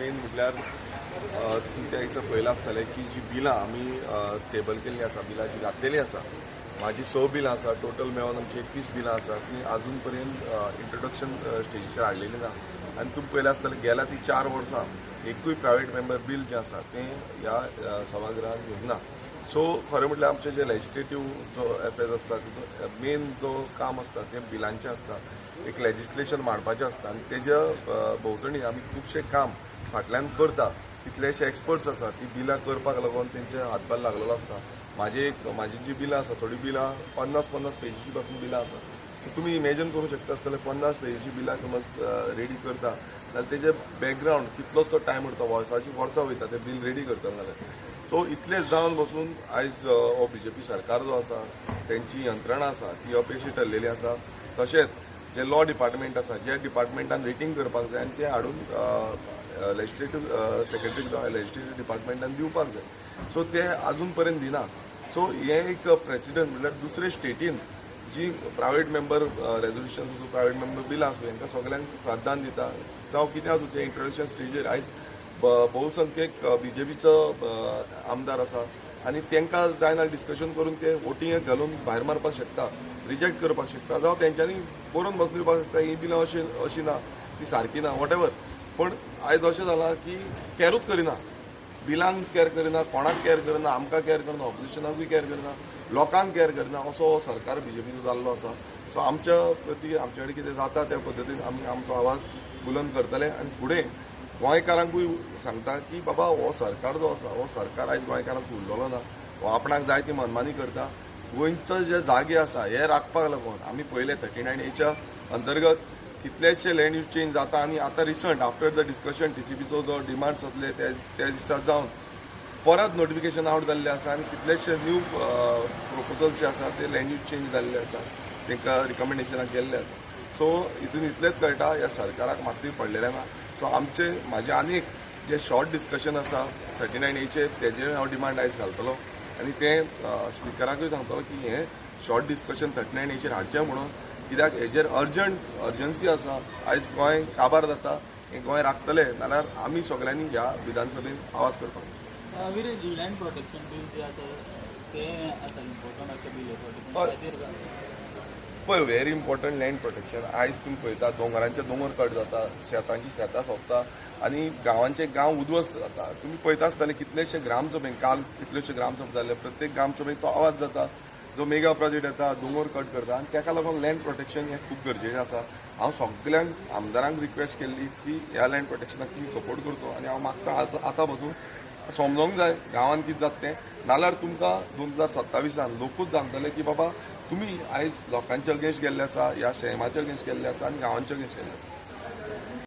Main म्हटल्यार तुमी त्या दिसा पळयलां आसतलें की जी बिलां आमी टेबल केल्लीं आसा, बिलां जी घातलेलीं आसा, म्हाजी 6 बिलां आसा, टोटल मेळोन आमची 21 बिलां आसा ती आजून पर्यंत इंट्रोडक्शन स्टेजीचेर हाडलेली ना. आनी तुमी पळयलां आसतलें गेल्या ती 4 वर्सां एकूय प्रायवेट मेंबर बील जें आसा तें ह्या सभागृहान घेवंक ना. सो खरें म्हटल्यार आमचे जे लेजिस्लेटीव जो अफेर्स आसता तितून मेन जो काम आसता तें बिलांचें आसता, एक लेजिस्लेशन मांडपाचें आसता आनी तेज्या भोंवतणी आमी खुबशें काम फाटल्यान करता. कितलेशे एक्सपर्ट्स आसा ती बिलां करपाक लागून तेंचे हातभार लागलेलो आसता. म्हाजी जी बिलां आसा थोडीं बिलां 50-50 पेजीची पासून बिलां आसा. सो तुमी इमेजन करूंक शकता आसतले 50 पेजीची बिलां समज रेडी करता जाल्यार तेजे बॅकग्रावंड कितलोसो तो टायम उरता, वर्साची वर्सां वयता ते बील रेडी करता जाल्यार. सो इतलें जावन बसून आयज हो बीजेपी सरकार जो आसा तेंची यंत्रणा आसा ती अपेशी ठरलेली आसा. तशेंच जे लॉ डिपार्टमेंट आसा, जे डिपार्टमेंटान रेटींग करपाक जाय आनी ते हाडून लेजिस्लेटीव सेक्रेटरी लेजिस्लेटीव डिपार्टमेंटान दिवपाक जाय. सो ते आजून पर्यंत दिना. सो हें एक प्रेसिडंट म्हळ्यार दुसरे स्टेटीन जी प्रायवेट मेंबर रेजोल्युशन आसूं, प्रायवेट मेंबर बिलां आसूं, हेंकां सगल्यांक प्राधान्य दिता. जावं कितें आसूं तें इंट्रोडक्शन स्टेजीर आयज बहुसंख्यक बीजेपीचो आमदार आसा आनी तांकां जायना डिस्कशन करून ते वोटिंगेक घालून भायर मारपाक शकता, रिजेक्ट करपाक शकता, जावं तेंच्यांनी बरोवन बसून दिवपाक शकता ही बिलां अशी अशी ना, ती सारकी ना, what ever. पूण आयज अशें जालां की कॅरूच करिना, बिलांक कॅर करिना, कोणाक कॅर करिना, आमकां कॅर करिना, ऑपोजिशनाकूय कॅर करिना, लोकांक कॅर करिना, असो हो सरकार बीजेपीचो जाल्लो आसा. सो आमच्या प्रती आमचे कडेन कितें जाता त्या पद्दतीन आमी आमचो आवाज बुलंद करतले आनी फुडें गोंयकारांकूय सांगता की बाबा हो सरकार जो आसा हो सरकार आयज गोंयकारांक उरलेलो ना, हो आपणाक जाय ती मनमानी करता. गोंयचो जे जागे आसा हे राखपाक लागून आमी पयले 39Aच्या अंतर्गत कितलेशे लँड यूज चेंज जाता आनी आतां रिसंट आफ्टर the discussion TCPचो जो डिमांड्स जातले त्या दिसा जावन परत नोटिफिकेशन आवट जाल्लें आसा आनी कितलेशे न्यू प्रोपोजल्स जे आसा ते लँड यूज चेंज जाल्ले आसा, तांकां रिकमेंडेशनाक गेल्ले आसा. सो हितून इतलेंच कळटा ह्या सरकाराक मातूय पडलेलें ना. सो आमचे म्हाजे आनी एक जे शॉर्ट डिस्कशन आसा 39Aचेर तेजेर हांव डिमांड आयज घालतलो आनी तें स्पिकराकूय सांगतलो की हें शॉर्ट डिस्कशन 39Aचेर हाडचें म्हणून, कित्याक हेजेर अर्जन्सी आसा. आयज गोंय काबार जाता, हें गोंय राखतले नाल्यार आमी सगळ्यांनी ह्या विधानसभेन आवाज करपाक जाय. लँड प्रोटेक्शन बील जे आसा तें आसा इम्पॉर्टंट आसा बील ताचेर पळय व्हेरी इम्पॉर्टंट लँड प्रोटेक्शन. आयज तुमी पळयता दोंगरांचे दोंगर कट जाता, शेतांची शेतां सोंपता आनी गांवांचे गांव उद्ध्वस्त जाता. तुमी पळयता आसतले कितलेशे ग्रामसभेन काल कितलेशे ग्रामसभा जाल्ले, प्रत्येक ग्रामसभेन तो आवाज जाता, जो मेगा प्रोजेक्ट येता दोंगर कट करता आनी ताका लागून लँड प्रोटेक्शन हें खूब गरजेचें आसा. हांव सगल्यांक आमदारांक रिक्वेस्ट केल्ली की ह्या लँड प्रोटेक्शनाक तुमी सपोर्ट करचो आनी हांव मागता आतां पासून समजोंक जाय गांवांत कितें जाता तें, नाल्यार तुमकां 2027 लोकूच जाणटले की बाबा तुमी आयज लोकांचे अगेन्स्ट गेल्ले आसा, ह्या सैमाचे अगेन्स्ट गेल्ले आसा आनी गांवांचे अगेन्स्ट गेल्ले आसा.